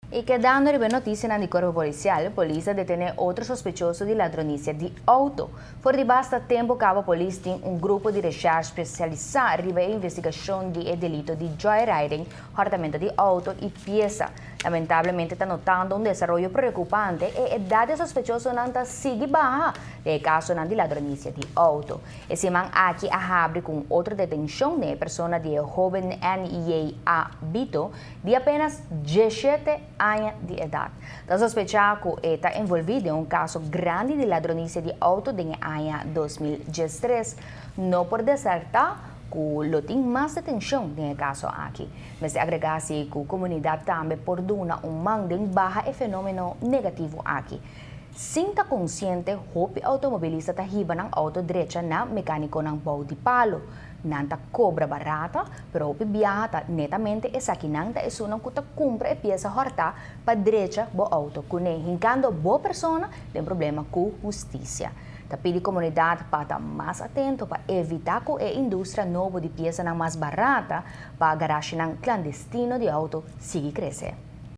Y kedando riba noticianan di Cuerpo Policial, polis a detene otro sospechoso di ladronicia di auto. For di basta tempo caba polis tin un grupo di recherche specialisa riba e investigacion di e delito di joyriding, hortamento di auto y pieza. Lamentablemente ta notando un desaroyo preocupante, e edad di sospechosonan ta sigui baha den e casonan di ladronicia di auto. E siman aki a habri cu un otro detencion den e persona di e hoben NJA Bito, di apenas 17 aña di edad. Ta sospecha cu e ta envolvi den un caso grandi di ladronicia di auto den e aña 2013. No por descarta cu lo tin mas detencion den e caso aki. Mester agrega si cu comunidad tambe por duna un man den baha e fenomeno negativo aki. Sin ta consciente, hopi automobilista ta hiba nan auto drecha na mecaniconan bou di palo. Nan ta cobra barata, pero hopi biaha ta netamente esakinan ta esunnan cu ta cumpra e pieza horta pa drecha bo auto cune, hincando bo persona den problema cu husticia. Ta pidi comunidad pa ta mas atento pa evita cu e industria nobo di piezanan mas barata pa garashinan clandestino di auto sigui crece.